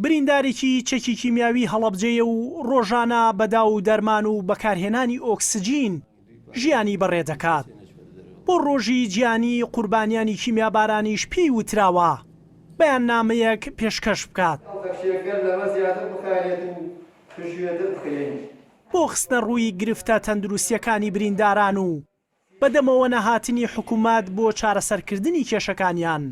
بریندارێکی چەکی کیمیاوی هەڵەبجەیە و ڕۆژانە بە داو و دەرمان و بەکارهێنانی ئۆکسجین ژیانی بەڕێدەکات. بۆ ڕۆژی جیهانی قوربانیانی کیمیابارانیش پێی وتراوە بەیاننامەیەک پێشکەش بکات. بۆ خستنەڕووی گرفتە تەندروستییەکانی برینداران و بەدەمەوە نەهاتنی حکومەت بۆ چارەسەرکردنی کێشەکانیان،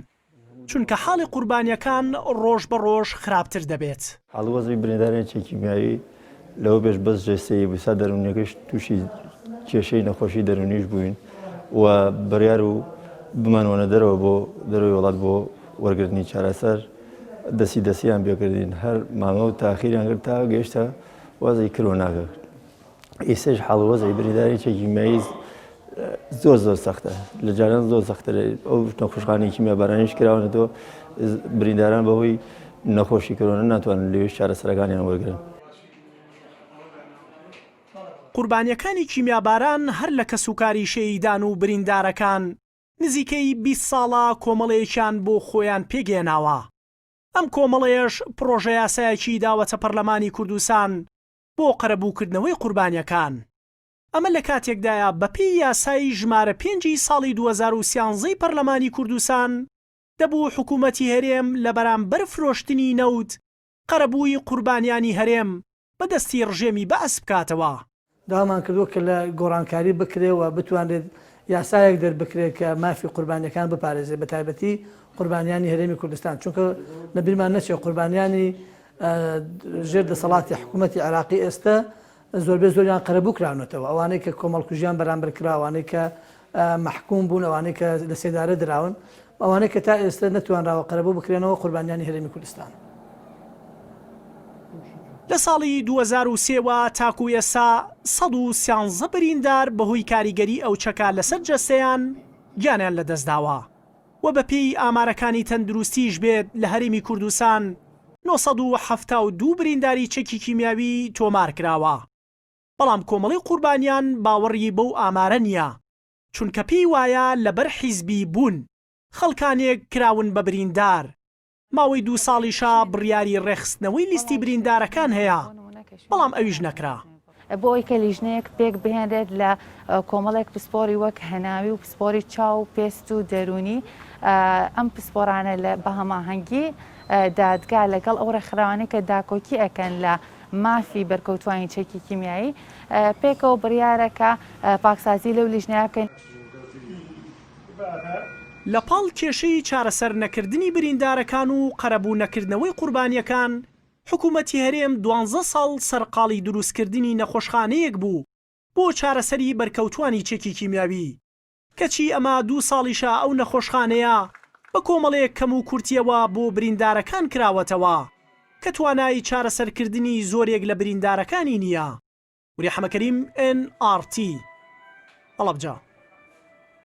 چونکە حاڵی قوربانیەکان ڕۆژ بە ڕۆژ خراپتر دەبێت. حاڵ و وەزعی بریندارێکی کیمیاوی لەوە پێش بەس جەستەیی بوو، سا دەروونیەکەش تووشی کێشەی نەخۆشی دەروونیش بووین و بڕیار و بمانوەنە دەرەوە بۆ دەرەوەی وڵات بۆ وەرگرتنی چارەسەر دەستی دەستیان پێکردین هەر مامە و تاخیریان کرد تا گەیشتە وەزعی کرۆناکە. ئێستاش حاڵ و وەزعی بریندارێکی کیمیایی زۆر زۆر سەختە لە جاران زۆر سەختە ئەو نەخۆشخانەی کیمیابارانیش کراونەتەوە برینداران بەهۆی نەخۆشی کۆرۆنا ناتوانن لەوێش چارەسەرەکانیان وەرگرن. قوربانیەکانی کیمیاباران هەر لە کەسوکاری شەهیدان و بریندارەکان نزیکەی 20 ساڵە کۆمەڵەیەکیان بۆ خۆیان پێکهێناوە، ئەم کۆمەڵەیەش پڕۆژەیاسایەکی داوەتە پەرلەمانی کوردستان بۆ قەرەبووکردنەوەی قوربانیەکان. ئەمە لە کاتێکدایە بەپێی یاسای ژمارە پێنجی ساڵی 2013 ی پەرلەمانی کوردستان دەبوو حکوومەتی هەرێم لە بەرامبەر فرۆشتنی نەوت قەرەبووی قوربانیانی هەرێم بە دەستی ڕژێمی بەعس بکاتەوە. داوامان کردووە کە لە گۆڕانکاری بکرێ و بتوانرێت یاسایەک دەربکرێت کە مافی قوربانیەکان بپارێزێت بە تایبەتی قوربانیانی هەرێمی کوردستان چونکە لە بیرمان نەچێت قوربانیانی ژێر دەسەڵاتی حکوومەتی عێراقی ئێستا زۆربەی زۆریان قەرەبوو کراونەتەوە ئەوانەی کە کۆمەڵکوژیان بەرامبەر کرا ئەوانەی کە مەحکوم بوون ئەوانەی کە لە سێدارە دراون ئەوانەی کە تا ئێستا نەتوانراوە قەرەبوو بکرێنەوە قوربانیانی هەرێمی کوردستان. لە ساڵی 2003 وە تاکو ئێستا 113 بریندار بەهۆی کاریگەری ئەو چەکە لەسەر جەستەیان گیانیان لەدەستداوە و بەپێی ئامارەکانی تەندروستیش بێت لە هەرێمی کوردستان 972 برینداری چەکی کیمیاوی تۆمارکراوە بەڵام کۆمەڵەی قوربانیان باوەڕی بەو ئامارە نییە چونکە پێی وایە لەبەر حیزبی بوون خەڵکانێک کراون بە بریندار ماوەی دوو ساڵیشە بڕیاری ڕێکخستنەوەی لیستی بریندارەکان هەیە، بەڵام ئەویش نەکرا. بۆ ئەوەی کە لیژنەیەک پێک بهێنرێت لە کۆمەڵێک پسپۆری وەک هەناوی و پسپۆری چاو و پێست و دەروونی، ئەم پسپۆرانە لە بە هەماهەنگی دادگا لەگەڵ ئەو ڕێکخراوانەی کە داکۆکی ئەکەن لە مافی بەرکەوتوانی چەکی کیمیایی پێکەوە بڕیارە کە پاکسازی لەو لیژنەیە بکەین. لە پاڵ کێشەی چارەسەر نەکردنی بریندارەکان و قەرەبوو نەکردنەوەی قوربانییەکان، حکومەتی هەرێم دوانزە ساڵ سەرقاڵی دروستکردنی نەخۆشخانەیەک بوو بۆ چارەسەری بەرکەوتوانی چەکی کیمیاوی، کەچی ئەمە دوو ساڵیشە ئەو نەخۆشخانەیە بە کۆمەڵێک کەموکورتییەوە بۆ بریندارەکان کراوەتەوە کە توانای چارەسەرکردنی زۆرێک لە بریندارەکانی نییە. وریا حەمەکەریم، ئێن ئاڕ تی، هەڵەبجە.